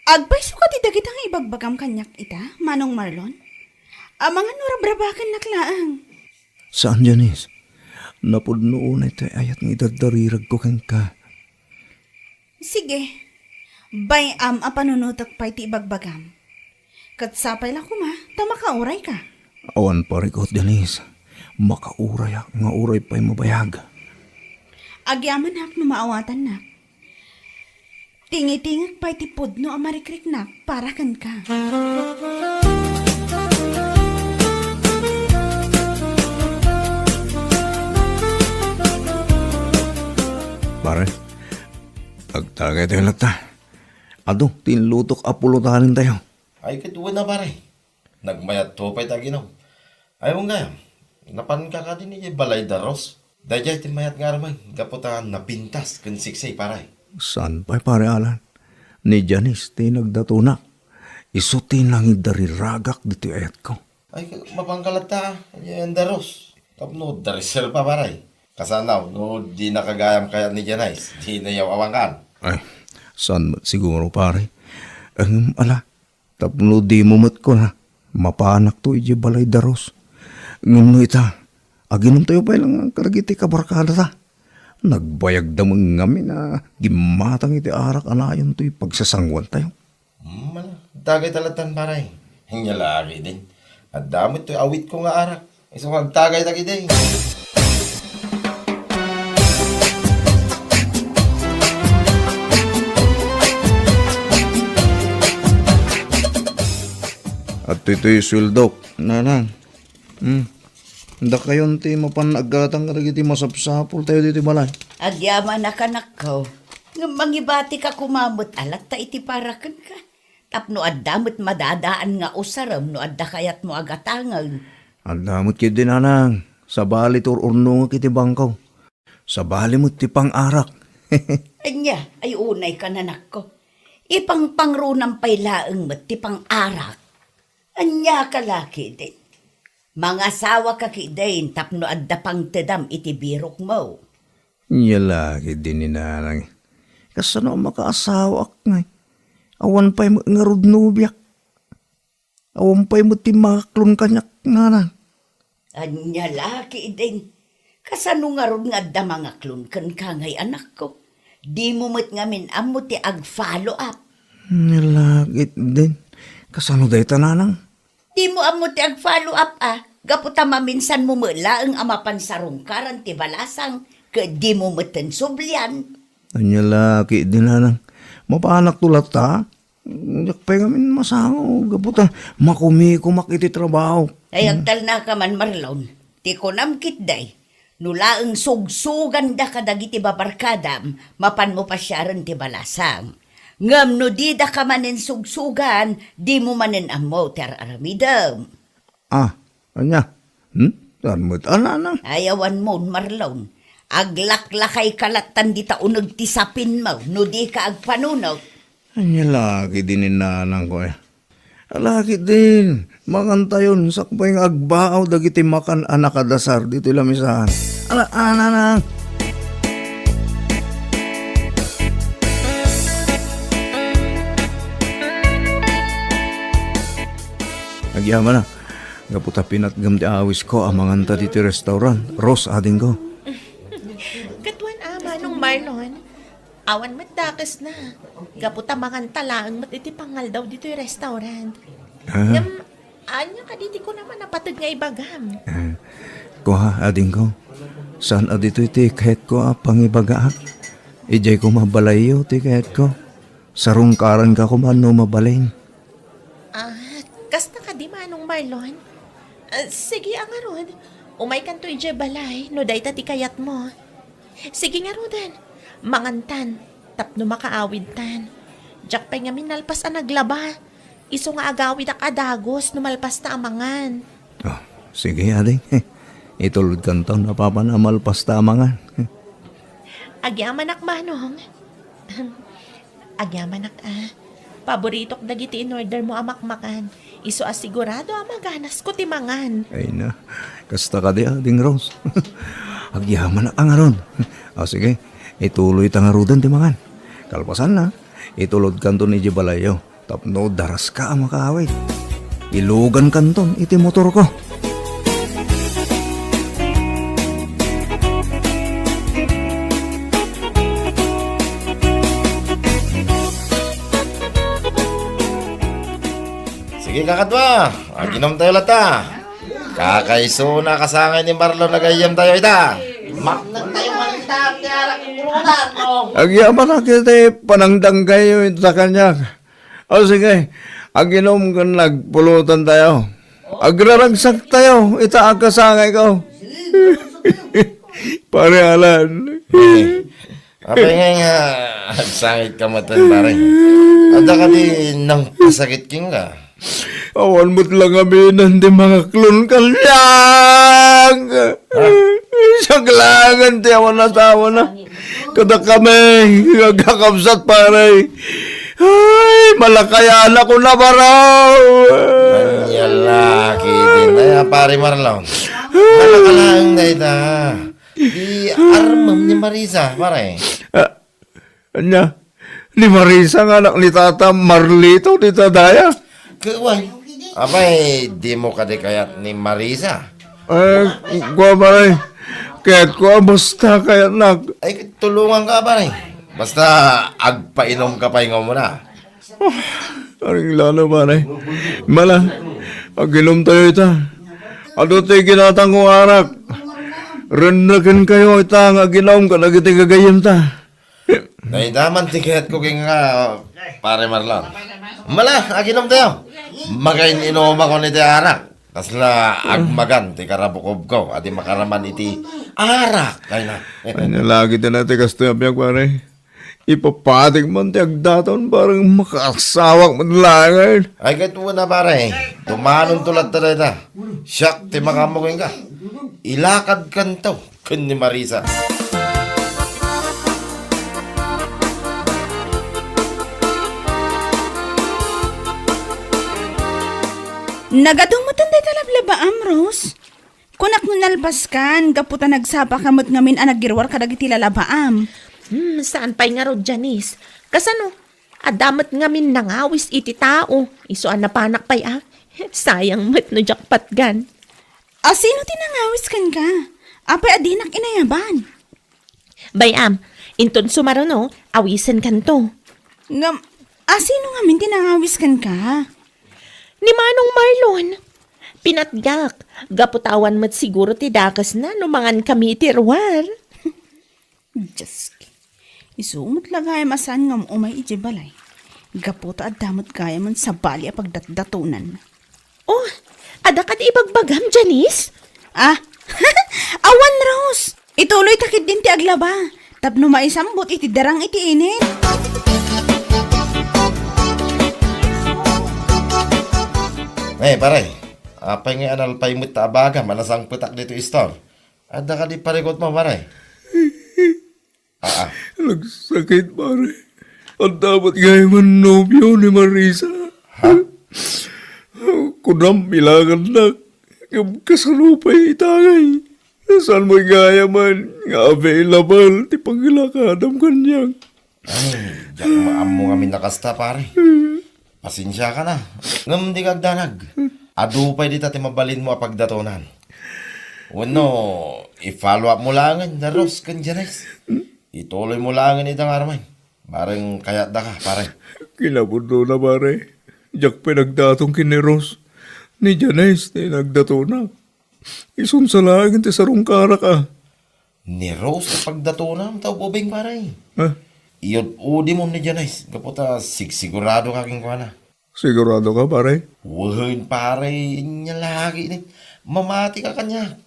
Agpayso ka ti dagita nga ibagbagam kaniak ita, Manong Marlon? Amangan no rabrabakennak laeng. Saan, Janice. Napudno unay ti ayat nga idardariragko kenka. Sige. Bay-am a panunotek pay ti ibagbagam. Ket sapay la koma ta makaurayka. Awan parikut, Janice. Makaurayak nga uray pay mabayag. Agyamanak no maawatannak. Tingitingek pay ti pudno a marikriknak para kenka. Pare, agtagaytayo latta. Adu ti inlutok a pulutanentayo. Ay, ket wen a, pare. Nagmayatto pay ti aginum. Ay, wen gayam, napanka kadi idiay balay da Ros? Daydiay ti mayat nga armen, gapu ta napintas ken siksay, pare. Saan pay, Pare Alan? Ni Janice ti nagdatonak. Isu ti nangidariragak ditoy ayatko. Ay, mapanka latta, idiay da Ros. Tapno da reserva, pare. Kasano, no dinaka gayam kayat ni Janice, dinayaw a mapanka. Ay, saan met siguro, pare? Ngem ala, tapno dimo met kuna, mapanakto idiay balay da Ros. Ngem no ita, aginumtayo pay laeng kadagiti kabarkadata. Nagbayagda met ngamin a gimmatang iti arak a nayon toy pagsasanguantayo. Hmm, ala, agtagayta lattan, pare. Ania la ketdin. Adda met toy awitko nga arak. Isu nga agtagayta ketdi. Adtoy toy sueldok, nanang. Hmm. Dakayon ti mapan aggatang kadagiti masapsapultayo ditoy balay. Agyamanak, anakko. Ngem mangibatika koma met a latta iti para kenka. Tapno adda met madadaan nga usarem no adda kayatmo a gatangen. Adda met ketdi, nanang. Sabali ti ur-urnongek iti bangko. Sabali met ti pang-arak. Ania, ay unayka, anakko. Ipangpangrunam pay laeng met ti pang-arak. Aniaka la ketdin? Mangasawaka ketdin tapno adda pangtedam iti birokmo. Ania la ketdin ni nanang. Kasano a makaasawaak ngay? Awan pay met ngarud nobiak. Awan pay met ti mangaklon kaniak, nanang. Ania la ketdin? Kasano ngarud nga adda mangaklon kenka ngay, anakko? Dimo met ngamin ammo ti ag-follow up. Ania la ketdin? Kasano dayta, nanang? Dimo ammo ti ag-follow up a, gapu ta maminsanmo met laeng a mapan sarungkaran ti balasang, ket dimo metten sublian. Ania la ketdin, nanang? Mapanakto latta? Diak pay ngamin masango, gapu ta makumikumak iti trabaho. Ay, agtalnaka man, Marlon. Ti kunam ketdi, no laeng sugsuganda kadagiti babarkadam, mapanmo pasiaren ti balasang. Ngem no didaka manen sugsugan, dimo manen ammo ti ar-aramidem. Ah, ania? Hmm? Saan met a, nanang? Ay, awan mon, Marlon. Aglaklakayka lattan dita uneg ti sapinmo no dika agpanunot. Ania la ketdin ni nanangko, eh? Ala ketdin, mangantayon, sakbay nga agbaaw dagiti makan a nakadasar ditoy lamisaan. Ala, a, nanang! Agyamanak, gapu ta pinatgam ti awisko a manganta ditoy restaurant, Rose, adingko. Ket wen a, Manong Marlon, awan met dakesna. Gapu ta manganta laeng met iti pangaldaw ditoy restaurant. Ah. Ngem, ania kadi ti kunam a napateg nga ibagam? Ah. Kua, adingko. Saan a ditoy ti kayatko a pangibagaak? Idiay koma balayyo ti kayatko. Sarungkaranka koma no mabalin. Ah, kasta kadi, Manong Marlon? Ah, sige a ngarud. Umaykanto idiay balay no dayta ti kayatmo. Sige ngaruden. Mangantan tapno makaawidtan. Diak pay ngamin nalpas a naglaba. Isu nga agawidak a dagus no malpasta a mangan. Oh, sige, ading. Itulodkanto no apaman a malpasta a mangan. Agyamanak, Manong. Agyamanak a. Paboritok dagiti in-order mo a makmakan. Isu a sigurado a maganasko ti mangan. Ay na, kasta kadi, ading Rose. Agyamanak a ngarud. O sige, ituloyta ngaruden ti mangan. Kalpasanna, itulodkanton idiay balayyo tapno daraska a makaawid. Ilugankanton iti motorko. Sige, kakadua, aginomtayo latta. Kakaisuna a kasangay ni Marlon a gayyemtayo ita. Maknagtayo man ita, ti arak iti pulutan, no? Agyamanak iti panangdanggayo ita kaniak. O sige, aginom ken nagpulutantayo. Agraragsaktayo ita a kasangayko. Pare Alan. Eh, apay ngay nga agsangitka metten, pare? Adda kadi nangpasakit kenka? Awan met la ngaminen ti mangaklon kaniak. Ha? Siak laengen ti awan asawana. Kadakami nga agkakabsat, pare. Ay, malakayan ako na baro. Ania la ketdin, ay, a, pare Marlon. Malaka laeng dayta. Di armem ni Marisa, pare. Ah, ania? Ni Marisa nga anak ni Tata Marlito dita daya? Ket wen, apay, dimo kadi kayat ni Marisa? Eh, kua, pare. Kayatko a basta kayatnak. Ay, tulonganka, pare. Basta agpainomka pay nga umuna. Oh, aring lalo, pare. Mala, aginomtayo ita. Adu ti ginatangko nga arak. Rennekenkayo ita nga aginom kadagiti gagayyemta. Dayta man ti kayatko kenka, pare Marlon. Mala, aginomtayo. Magain-inomako iti arak. Kasla agmagan ti karabukobko a di makaraman iti arak, kayna. Ay, nalagi ti na ti kastoy a biag, pare. Ipapatik man ti agdaton, parang makaasawak man laengen. Ay, ket una, pare. Tumanonto latta dayta. Siak ti makaammo kenka. Ilakadkanto ken ni Marisa. Nagadu metten dayta lablabaam, Rose. Kunak no nalpaskan, gapu ta nagsapaka met ngamin a nagirwar kadagiti lalabaam. Hmm, saan pay ngarud, Janice? Kasano? Adda met ngamin nangawis iti tao. Isu a napanak pay a. Sayang met no diak patgan. A, sino ti nangawis kenka? Apay a dinak inayaban? Bay-am, inton sumaruno, awisenkanto. Ngem, a, sino ngamin ti nangawis kenka? Ni Manong Marlon. Pinatgak, gapu ta awan met siguro ti dakesna no mangankami iti ruar. Dioski. Isu met la gayam a saan nga um-umay idiay balay. Gapu ta adda met gayam sabali a pagdatdatonanna. Oh, adda kadi ibagbagam, Janice? Ah, awan, Rose. Ituloyta ketdin ti aglaba. Tapno maisambot iti darang iti init. Eh, pare, apay nga analpay met ta abagam a nasangpetak ditoy store? Adda kadi parikutmo, pare? Ah. Nagsakit, pare. Adda met gayam a nobio ni Marisa. Ha? Kunam, ilagannak. Ngem kasano pay itangay? Saan met gayam nga available ti pangilakadam kaniak? Ay, diak maammo ngamin a kasta, pare. Pasensiakan a. Ngem dika agdanag. Adu pay dita ti mabalinmo a pagdatonan. Wenno, i-follow up mo laengen da Rose ken Janice. Ituloy mo laengen ida nga aramay. Bareng kayatdaka, pare. Kinapudnona, pare. Diak pay nagdaton ken ni Rose. Ni Janice ti nagdatona. Isunsa laeng ti sarungkarak a. Ni Rose ti pagdatonam ta ubing, pare. Ah. Iyud-udimon ni Janice, gapu ta sigsigurado ka kenkuana. Sigurado ka, pare? Wen, pare, ania lagi ni. Mamati ka kaniak.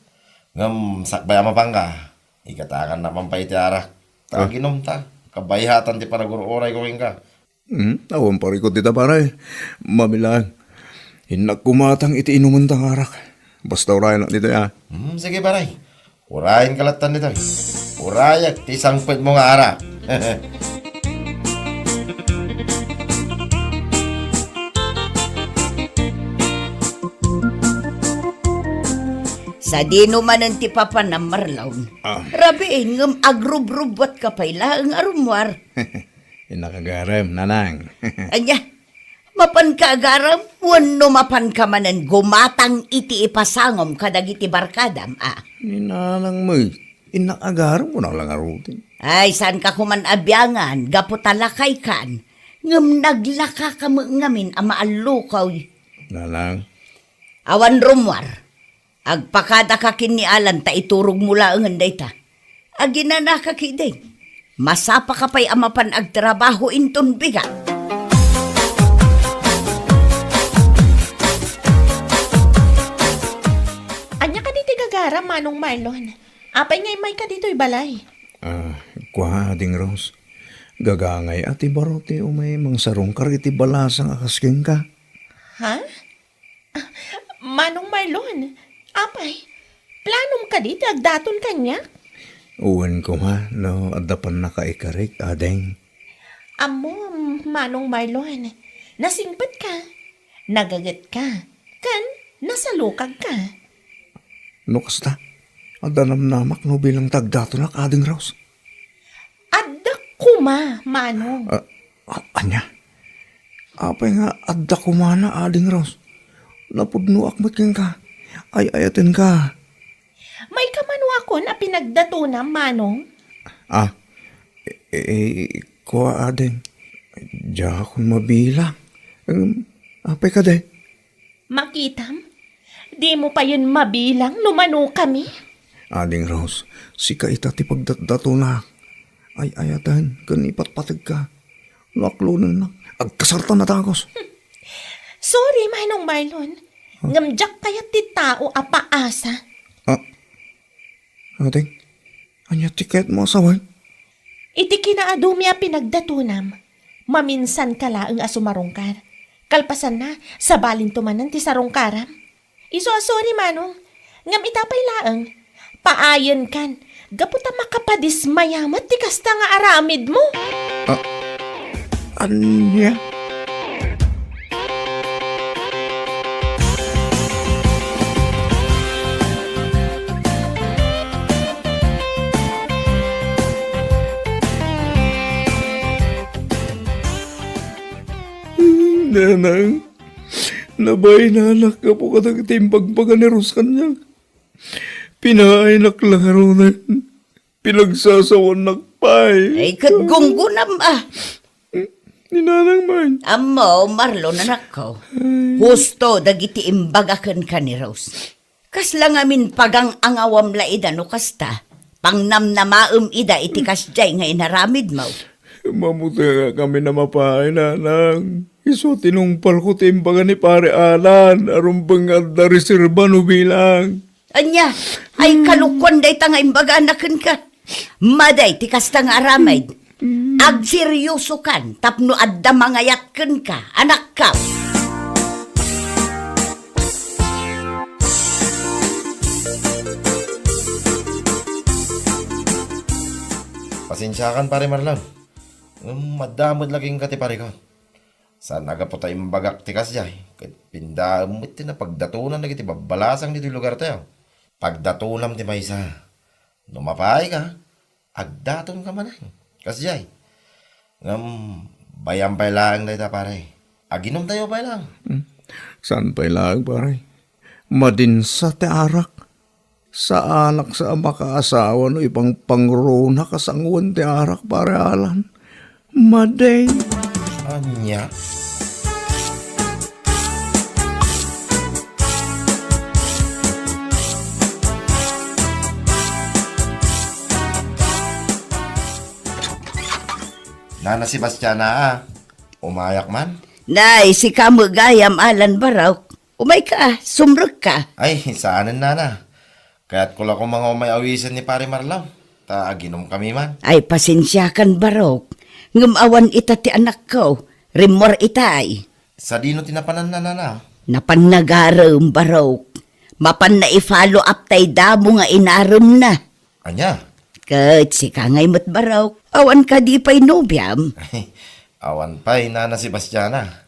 Ngem sakbay a mapanka, igatakan na man pay ti arak. Ta Ah. aginom ta. Kabayatan ti panagur-uray ko kenka. Hmm, awan parikot dita, pare. Mabilang. Innak kumatang iti inumenta nga arak. Basta urayan ditoy, ah. Hmm, sige, pare. Urayan ka lattan ditoy. Urayak ti sangpet mo nga arak. Sadino manen ti papanam, Marlon? Ah. Rabiin, ngem agrubrubbuat ka pay laeng a rummuar. Innak agarem, nanang. Ania? Mapanka agarem wenno mapanka manen gumatang iti ipasangom kadagiti barkadam, a? Ni nanang met, innak agarem, kunak lang a rutin. Ay, saanka koman a biangan, gapu ta lakaykan. Ngem naglakaka met ngamin a maallukoy. Nanang. Awan rummuar. Agpakadaka ken ni Alan ta iturogmo laengen dayta. Aginanaka ketdi. Masapaka pay a mapan agtrabaho inton bigat. Ania kadi ti gagaram, Manong Marlon? Apay nga immayka ditoy balay? Ah, kua, Ading Rose. Gagangay a ti baro ti umay mangsarungkar iti balasang a kas kenka. Ha? Ah, Manong Marlon, apay, planom kadi ti agdaton kaniak? Wen koma, no adda pannakaikarik, ading. Ammom, Manong Marlon, nasingpetka, nagagetka, ken nasalukagka. No kasta, adda namnamak no bilang ti agdatonak, Ading Rose. Adda koma, Manong. Ah, a-, ania? Apay nga adda koma na, Ading Rose? Napudnoak met kenka. Ay-ayatenka. Maikamanokon a pinagdatonam, Manong? Ah, e, e, kua, Ading. Diakon mabilang. Em, apay kadi? Makitam, dimo payen mabilang no mano kami. Ading Rose, sika ita ti pagdatdatonak. Ay-ayaten ken ipatpategka. No aklonennak, agkasartan a dagus. Sorry, Manong Marlon. Huh? Ngem diak kayat ti tao a paasa. Ah, Ading, ania ti kayatmo a sawen? Iti kinaadumi a pinagdatonam, maminsanka laeng a sumarungkar. Kalpasanna, sabalinto manen ti sarungkaram. Isu a sorry, Manong. Ngem ita pay laeng, paayenkan, gapu ta makapadismaya met ti kasta nga aramidmo. Ah, ania? Nanang, nabainanak gapu kadagiti imbagbaga ni Rose kaniak. Pinaaynak la ngaruden. Pinagsasawanak pay. Ay, ket gunggonam, a. Ni Nanang man. Ammo, Marlon, anakko. Ay. Husto dagiti imbaga kenka ni Rose. Kasla ngamin pagang-angawam la ida no kasta. Pangnamnamaem ida iti kasdiay nga inaramidmo. Mamutengakami a mapay, Nanang. Isu a tinungpalko ti imbaga ni Pare Alan a rumbeng nga adda reserba no bilang. Ania, ay kalokuan dayta nga imbagana kenka. Madi ti kasta nga aramid. Agseriosokan tapno adda mangayat kenka, anakkam. Pasensiakan, Pare Marlon. Ngem adda met la kenka ti parikut. Saan a gapu ta imbagak ti kasdiay, ket pindaem met ti napagdatonan dagiti babbalasang ditoy lugartayo. Pagdatonam ti maysa. No mapaayka, agdatonka manen. Kasdiay. Ngem, bay-am pay laeng dayta, pare. Aginumtayo pay laeng. Hmm. Saan pay laeng, pare? Madinsa ti arak. Saanak sa a makaasawa no ipangpangrunak a sangoen ti arak, Pare Alan. Madi. Ania? Nana Sebastiana, a. Umayak man? Nay, sika met gayam, Alan Barok. Umayka, sumrekka. Ay, saanen, nana. Kayatko la koma nga umay awisen ni Pare Marlon, ta aginumkami man. Ay, pasensiakan, Barok. Ngem awan ita ti anakko. Rimmuar itay. Sadino ti napananna, nana? Napan nagarem, Barok. Mapanna i-follow up tay damo nga inaremna. Ania? Ket sika ngay met, Barok. Awan kadi pay nobiam? Awan pay, Nana Sebastiana.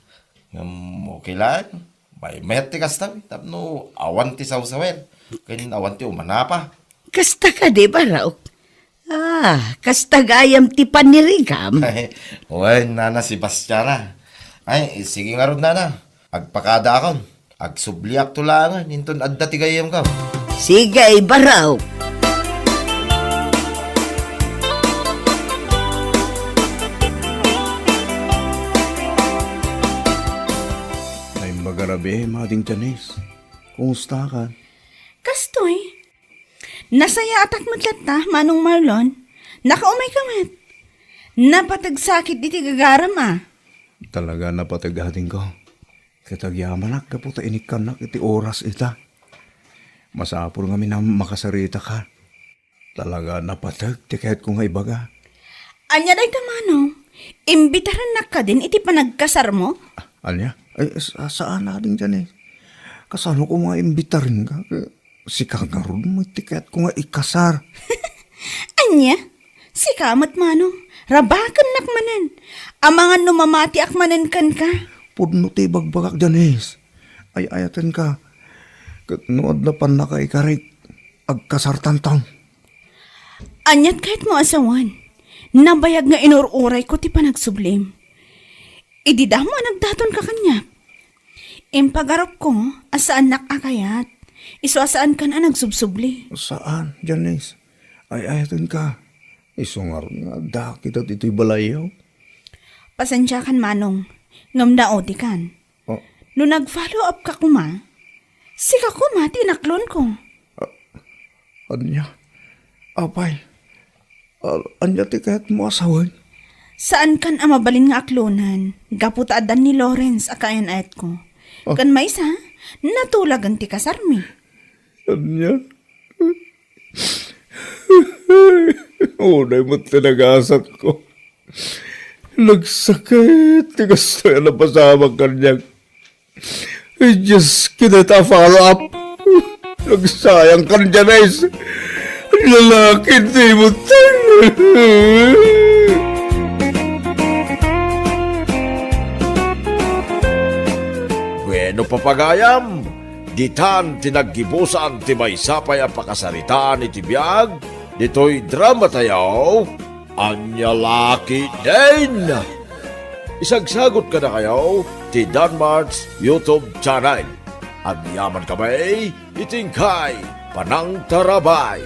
Ngem okay laeng. Maymayat ti kasta, tapno awan ti sawsawen, ken awan ti umanapa. Kasta kadi, Barok? Ah, kasta gayam ti panirigam? Wen, Nana Sebastiana. Ay, sige ngarud, Nana. Agpakadaakon. Agsubliakto laengen inton adda ti gayyemko. Sige, Barok. Naimbag a rabii, Mading Janice. Kumusta ka? Kastoy. Nasayaatak met latta, Manong Marlon. Nakaumay ka met. Napateg sakit iti gagaram, a. Talaga napateg, adingko. Ket agyamanak gapu ta inikkannak iti oras ita. Masapul ngamin a makasarita ka. Talaga napateg ti kayatko nga ibaga. Ania dayta, Manong? Imbitarennak kadin iti panagkasarmo? Ah, ania? Ay, sa-, saan, Ading Janice. Kasano ko nga imbitarenka? Sika ngarud met ti kayatko nga ikasar. Ania? Sika met, Manong. Rabakennak manen. Amangan no mamatiak manen kenka. Pudno ti ibagbagak, Janice. Ay-ayatenka. Ket no adda pannakaikarik, agkasartanton. Aniat kayatmo a sawen? Nabayag nga inur-urayko ti panagsublim. Idi damo a nagdatonka kaniak. Impagarupko a saannak a kayat. Isu a saankan a nagsubsubli. Saan, Janice. Ay-ayatenka. Isu ngarud nga adda kita ditoy balayyo. Pasensiakan, Manong. Ngem naudikan. Oh. No nag-follow up ka koma, sika koma ti inaklonko. Ah, ania? Apay, a-, ania ti kayatmo a sawen? Saankan a mabalin nga aklonen gapu ta addan ni Lawrence a kaayan-ayatko. Ah. Ken maysa, natulagen ti kasarmi. Ania? Unay met ti nagasatko. Nagsakit ti kastoy a napasamak kaniak. Ay, Diyos, kinita follow up. Nagsayang kan Janice. Lalaki, di mo tayo. Bueno, papagayam, ditan ti naggibusan ti maysa pay a pakasaritaan iti biag ditoy dramatayo, Ania La Ketdin. Isagsagut kadakayo ti Danmart's YouTube channel. Agyaman kami iti inkay panangtarabay.